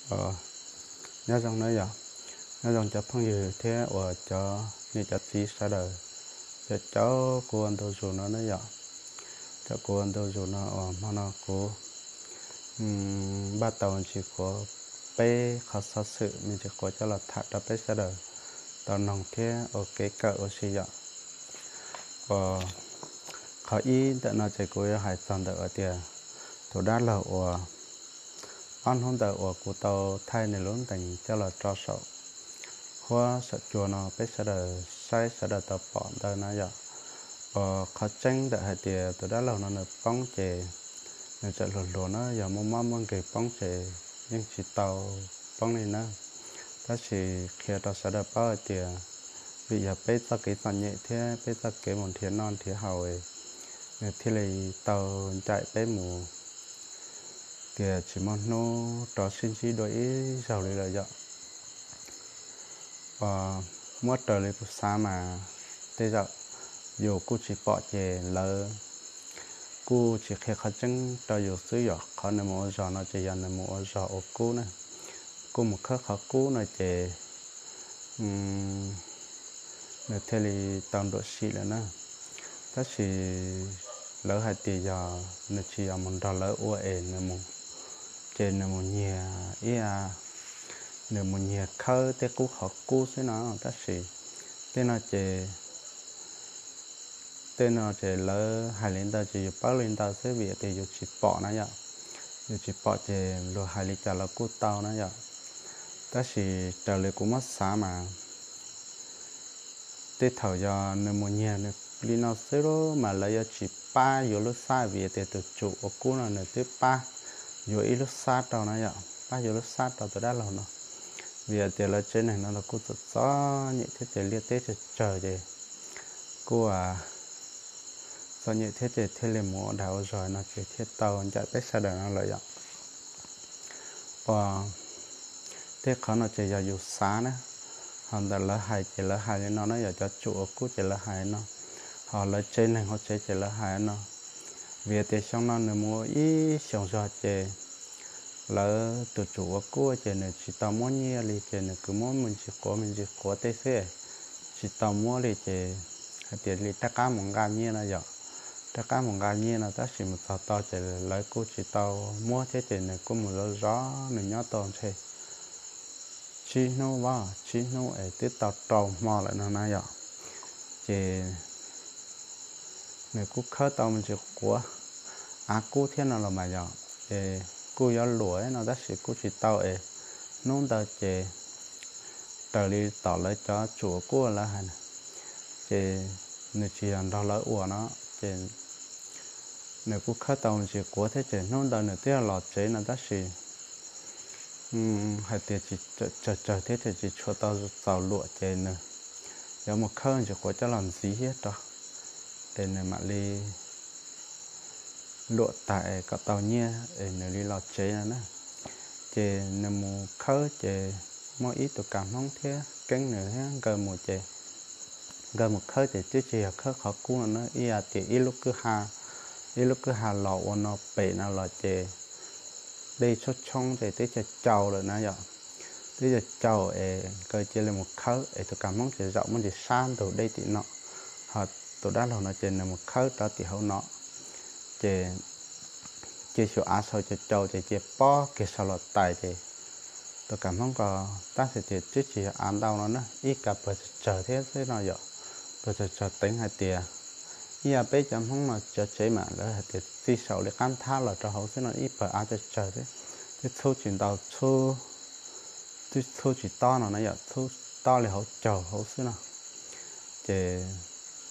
Os, nyob zoo na yom, nyob zoo cov phooj ywg thiab uas cov niam cov txiv sawv daws, cov caum kuv ua ntu zus no na yom, caum kuv ua ntu zus no uas hmo no kuv npaj tau me ntsis quav, peb qhov xov xwm me ntsis quav coj los tham rau peb sawv daws tau noog thiab ua kev kawm ua si yom. Uas qhov ib ntawm no ces kuv yuav hais txog ntawm uas tias tus dab laug uas ob hnub ntawd uas kuv tau thaij nws lub ntees coj los tso saum huab saum cua no peb sawv daws saib sawv daws tau pom ntawd na yom. Uas qhov tseeb ntawm hais tias tus dab laug no nws poob ces nws txawm hluas hluas na, yog muaj mob muaj nkeeg poob ces yeej tsis tau poob li na. Tab sis qhia rau sawv daws paub hais tias vim yog peb txoj kev txom nyem thiab peb txoj kev mus nrhiav noj nrhiav haus, nws thiaj li tau ncaim peb mus tias tsis muaj hnub rov sib ntsib dua ib zaug li lawm yom. Uas muab raws li kuv xav mas tej zaum yus kuj tsis pom ces lawv kuj tsis qhia qhov tseeb rau yus xwb yom. Qhov nws mus ua zog no ces yog nws mus ua zog ua kub na, kuj mus khawb qhov kub no ces nws thiaj li tau nruam sim lawm na. Tab sis lawv hais tias yog nws tsis yog mus nrog lawv ua es nws mus, ces nws mus nyiag ib, nws mus nyiag khawb tej qub qhov kub xwb no. Tab sis tej no ces, tej no ces lawv hais li ntawd ces yus paub li ntawd xwb vim tias yus tsis pom na yom. Yus tsis pom ces luag hais li cas los kuj tau na yom. Tab sis raws li kuv muab xav mas tej thaum yog nws mus nyiag nws li no xwb mas lawv yuav tsis pab yuav lub xab vim tias tus tsum ua kub no nws twb pab yuav ib lub xab rau na yom, pab yuav lub xab rau tus dab laug no. Vim tias lawv tsev neeg no los kuj txom txom nyem thiab ces liaj teb tsawg tsawg ces kuj txom nyem thiab ces thiaj li mus ua dag ua zog no ces thiaj tau ncaim peb sawv daws no lawm yom. Uas tej qhov no ces yog yus xav na, ho ntawm lawv hais ces lawv hais li no na, yog cov tsum ua kub ces lawv hais li no, ho lawv tsev neeg hauv tsev ces lawv hais li no. Vim tias xyoo no nws mus ua ib xyoos zog ces lawv tus tsum ua kub ces nws tsis tau muab nyiaj li ces nws kwv muab me ntsis quav me ntsis quav tej xwb, tsis tau muab li ces hais tias li rov qab mus nqa nyiaj no yom, rov qab mus nqa nyiaj no tab sis mus txog tod ces lawv kuj tsis tau muab thiab ces nws kuj mus zov zov nws nyob tau ntshe tsib hnub, tsib hnub es twb tau rau hmo lawm no na yom. Ces nws kuj khawb tau me ntsis quav, av kub thiab no los mas yom, ces kuj yuav luam no tab sis kuj tsis tau es hnub ntawd ces raws li tom lawv cov tsum ua kub lawv hais na, ces nws tsis yog nrog lawv ua no, ces nws kuj khawb tau me ntsis quav thiab ces hnub ntawd nws twb los tsev no tab sis hais tias tsis tsawg tsawg thiab ces tsis tshua tau txaus luam ces nws yuav mus khawb ntsis quav coj los ntxiv thiab rau es nws mam li luam tas es kom tau nyiaj es nws li los tsev no na. Ces nws mus khawb ces muaj ib tug kav Hmoob thiab keeb nws thiab nkawd mus ces nkawd mus khawb ces twb tsis yog khawb qhov kub no na, ib yam tias ib lub kwj ha, ib lub kwj ha los ua no pem no los ces dej tshoob tshoob ces twb cau cau lawm na yom, twb cau cau es nkawd cia li mus khawb es tus kav Hmoob ces zaum muaj ntsis sab ntug dej tim no, ho tus dab laug no ces nws mus khawb rau tim hauv no, ces cia xyuas av sau cau cau ces cia pob kiag sau los tais ces tus kav Hmoob ko tab sis tias twb tsis yog av ntau no na, ib kav pawg tsawg tsawg thiab xwb no yom, pawg tsawg tsawg teev hais tias ib yam peb cov Hmoob no cov tsev mas lawv hais tias txij saum li qab nthab los rau hauv xwb no ib pawg av tsawg tsawg thiab, twb txhub tsis ntau, twb txhub tsis tob no na yom, txhub tob li hauv caug hauv xwb no. Ces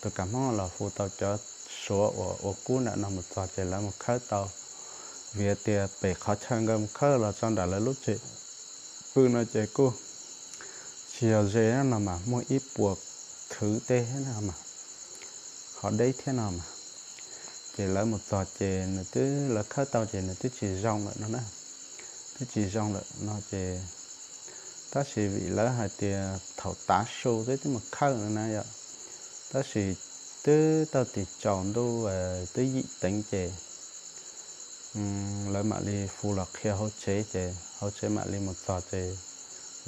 tus kav Hmoob los hu tau cov Suav uas ua kub ntawm no mus txog ces lawv mus khawb tau, vim tias pem qhov chaw nkawd mus khawb los txog nram lawv lub tsev pw no ces kuj tsis yog ze no mas muaj ib puas thwv tej no mas, qhov deb thiab no mas. Ces lawv mus txog ces nws twb, lawv khawb tau ces nws twb tsis zoo lawm no na, twb tsis zoo lawm no ces, tab sis vim lawv hais tias thaum tav su twb twb mus khawb no na yom, tab sis twb tau tim tsaus ntuj twb yim teev ces lawv mam li hu los qhia hauv tsev ces hauv tsev mam li mus txog ces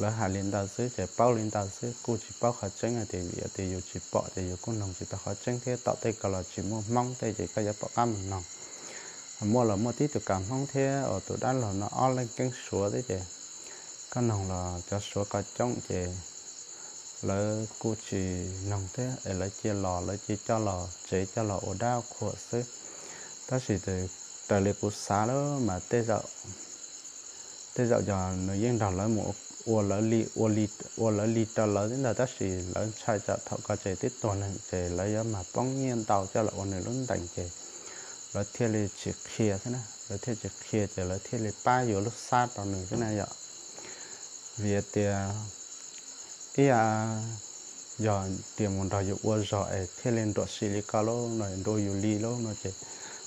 lawv hais li ntawd xwb ces paub li ntawd xwb, kuj tsis paub qhov tseeb hais tias vim tias yus tsis pom ces yus kuj noog tsis tau qhov tseeb thiab tom tej ko los tsis muaj Hmoob tej ces koj yuav pom qab mus noog. Muaj los muaj tib tug kav Hmoob thiab uas tus dab laug no ob leeg keeb Suav thiab ces koj noog los cov Suav ko coob ces lawv kuj tsis noog thiab es lawv cia los lawv cia coj los tsev coj los ua dab qhuas xwb. Tab sis raws li kuv xav lawm mas tej zaum yog nws yeej nrog lawv mus ua lawv li, ua lawv li rau lawv ntag tab sis lawv ntshai tsam thaum ko ces twb tuag neeg ces lawv yuav mag poob nyiaj ntau coj los ua nws lub ntees ces lawv thiaj li tsis qhia thiab na, lawv thiaj tsis qhia ces lawv thiaj li pab yuav lub xab rau nws thiab na yom. Vim tias ib yam yog tias mus nrog yus ua zog es thiaj li nruam sim li ko lub no nrua yus li lub no ces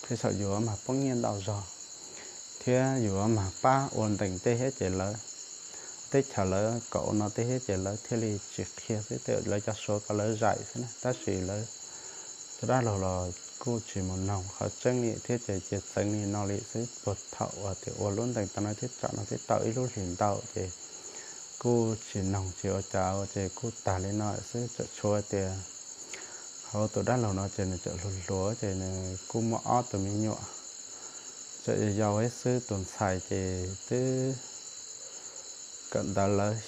tej zaum yus yuav mag poob nyiaj ntau zog thiab yus yuav mag pab ua ntees tej thiab ces lawv teb chaws lawv kom ua no tej thiab ces lawv thiaj li tsis qhia xwb, lawv cov Suav ko lawv zais xwb na tab sis lawv tus dab laug los kuj tsis mus noog qhov tseeb li thiab ces cia txeev li no li xwb puag thaum uas tias ua lub ntees tau no thiab tsam no thiab tau ib lub hlis ntau ces kuj tsis noog tsis ua cas ces kuj tag li no xwb. Tseem tshuav tias hauv tus dab laug no ces nws tseem hluas hluas ces nws kuj muaj ob tug me nyuam, tseem yau yau xwb, tus ntxhais ces twb kawm ntawv lawv,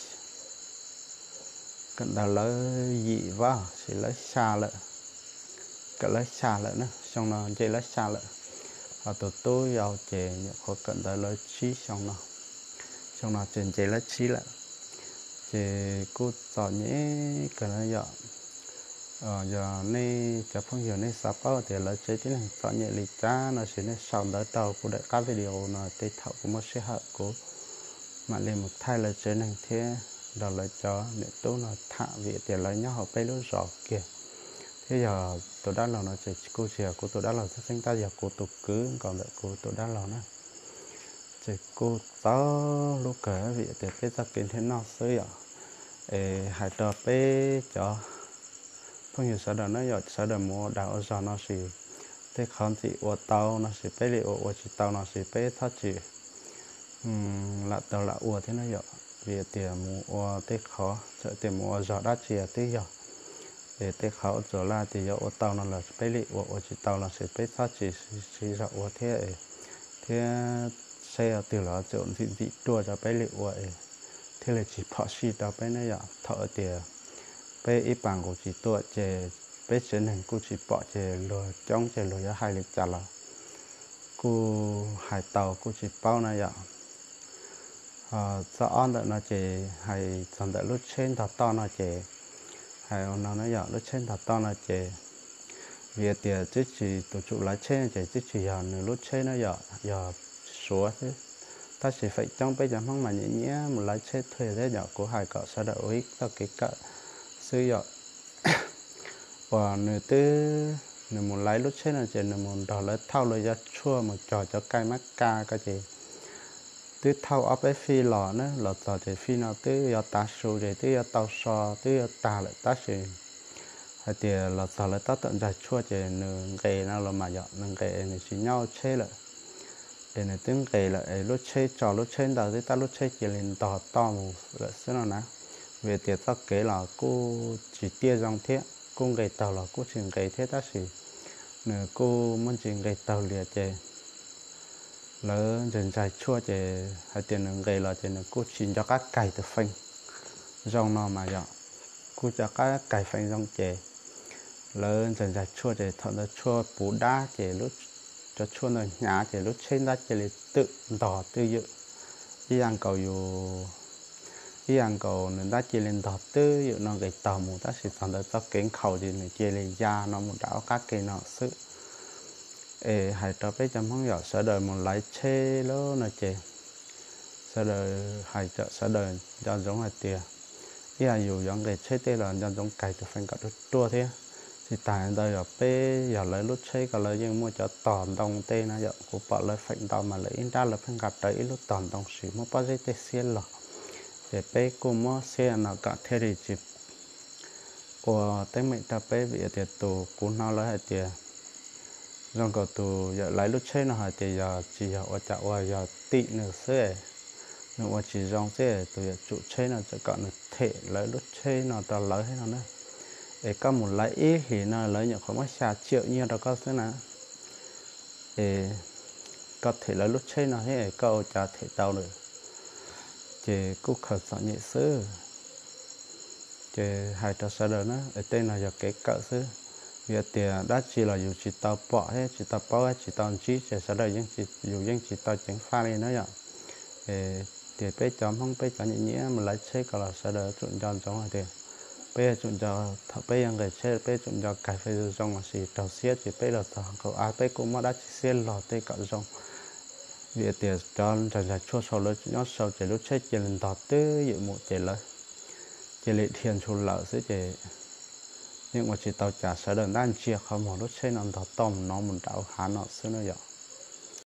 kawm ntawv lawv yim vaj sis lawv xya lawm, kawm lawv xya lawm na, xyoo no nce lawv xya lawm. Ho tus tub yau ces nyuam qhuav kawm ntawv lawv tsib xyoo no, xyoo no ces nce lawv tsib lawm. Ces kuj txom nyem kawg na yom. Yog nej cov phooj ywg nej xav paub tias lawv tsev tib neeg txom nyem li cas no sis nej sau ntawv rau kuv daim qab video no tej thaum kuv muaj sij hawm kuv mam li mus thaij lawv tsev neeg thiab nrog lawv cov niam tub no tham vim tias lawv nyob hauv peb lub zos kiag. Thiab yog tus dab laug no ces kuj tsis yog kuv tus dab laug txheeb txheeb tab yog kuv tus kwv nkaus ntawm kuv tus dab laug na. Ces kuj txaus hlub kawg vim tias peb txoj kev nrhiav noj xwb yom. Es hais rau peb cov phooj ywg sawv daws na yom, sawv daws mus ua dag ua zog no sis tej qhov ntxim ua tau no sis peb li ua ua tsis tau no sis peb txhob tsis lam tau lam ua thiab na yom. Vim tias mus ua tej qhov txawm tias mus ua zog dab tsi twb yog, es tej qhov ua txuas laj tias yuav ua tau no los peb li ua, ua tsis tau los sis peb txhob tsis siv zog ua thiab, thiab saib twg los txawm ntxim ntxim ruaj rau peb li ua es thiaj li tsis phom sij rau peb ne yom. Thaum tias peb ib pas nqus tsis tuaj ces peb tsev neeg kuj tsis pom ces luag coob ces luag yuav hais li cas los kuj hais tau kuj tsis paub na yom. Txog ob ntawm no ces hais txog ntawm lub tsheb ntog toj no ces, hais ua no na yom, lub tsheb ntog toj no ces vim tias twb tsis, tus tsum laiv tsheb no ces twb tsis yog nws lub tsheb na yom, yog Suav xwb. Tab sis feem coob peb cov Hmoob mas nyiam nyiam mus laiv tsheb thuê thiab yom, kuv hais kom sawv daws ua ib txoj kev kawm xwb yom. Uas nws twb, nws mus laiv lub tsheb no ces nws mus nrog lawv thauj lawv cov tshuaj mus cog cov kaij mab ka ko ces twb thauj ob peb fij los na, los txog ces fij no twb yuav tav su ces twb yuav tau so twb yuav tag lawm tab sis hais tias los txog lawv tab tom ntsaig tshuaj ces nws nqes no los mas yom, nws nqes es nws tsis nyob hauv tsheb lawm. Es nws twb nqes lawm es lub tsheb tso lub tsheb ntawd twb tab lub tsheb cia li ntog toj mus lawm xwb no na. Vim tias txoj kev los kuj tsis tiaj zoo thiab kuj nqes taug los kuj tsis nqes thiab tab sis nws kuj muaj ntsis nqes taug lias ces lawv ntsaig ntsaig tshuaj ces hais tias nws nqes los ces nws kuj tsis nco qab kaig tus feem zoo no mas yom, kuj nco qab kaig feem zoo ces lawv ntsaig ntsaig tshuaj ces thaum ntawd tshuaj puv dab ces lub, cov tshuaj ntawd hnyav ces lub tsheb ntab cia li twm ntog twj ywm ib yam nkaus yus, ib yam nkaus nws ntab cia li ntog twj ywm no nqes taug mus tab sis txog ntawd txoj kev nkhaus ces nws cia li ya no mus rau ob qab ke no xwb. Es hais rau peb cov Hmoob yom, sawv daws mus laiv tsheb lawm no ces sawv daws hais kom sawv daws nco ntsoov hais tias ib yam yus yuav nqes tsheb tej los nco ntsoov kaig tus feem kom ruaj ruaj thiab. Tsis tas ntawd yog peb yog lawv lub tsheb ko lawv yeej muaj cov tog ntoo tej na yom, kuv pom lawv feem ntau mas lawv ib nrab lawv pheej nqa rawv ib lub tog ntoo sis muaj pob zeb tej xiab los. Ces peb kuj muab xiab no kom thiaj li tsis ua teeb meem rau peb vim tias tus kuv hnov lawv hais tias Zoo nkaus tus yawm lawv lub tsheb no hais tias yog tsis yog ua cas ua yog tim nws xwb, nws ua tsis zoo xwb, tus yawm tsum tsheb no txawm kom nws them lawv lub tsheb no rau lawv thiab no na. Es koj mus lawv ib hlis no lawv nyuam qhuav muab xya tsiaum nyiaj rau koj xwb na. Es koj them lawv lub tsheb no thiab koj ua cas them tau lawm? Ces kuj khaws txom nyem xwb. Ces hais rau sawv daws na, es tej no yog kev kawm xwb. Vim tias dab tsi los yus tsis tau pom thiab tsis tau paub thiab tsis tau ntsib ces sawv daws yeej tsis, yus yeej tsis tau ceev faj li na yom. Es tias peb cov Hmoob peb cov nyiam nyiam mus lawv tsheb ko los sawv daws tsum nco ntsoov hais tias peb yuav tsum nco, thaum peb yuav nqis tsheb peb tsum nco kais fes zoo zoo los sis raug xiab ces peb los txog nkaus av peb kuj muab dab tsi xiab los tej kom zoo. Vim tias cov ntsa ntsa tshuaj sau lawv tseem nyob sau ces lub tsheb cia li ntog twb ywm mus ces lawv cia li dhia ntshu lawm xwb ces yeej ua tsis tau cas, sawv daws ntab ntsia qhov muag lub tsheb no ntog toj mus no mus nram hav no xwb na yom.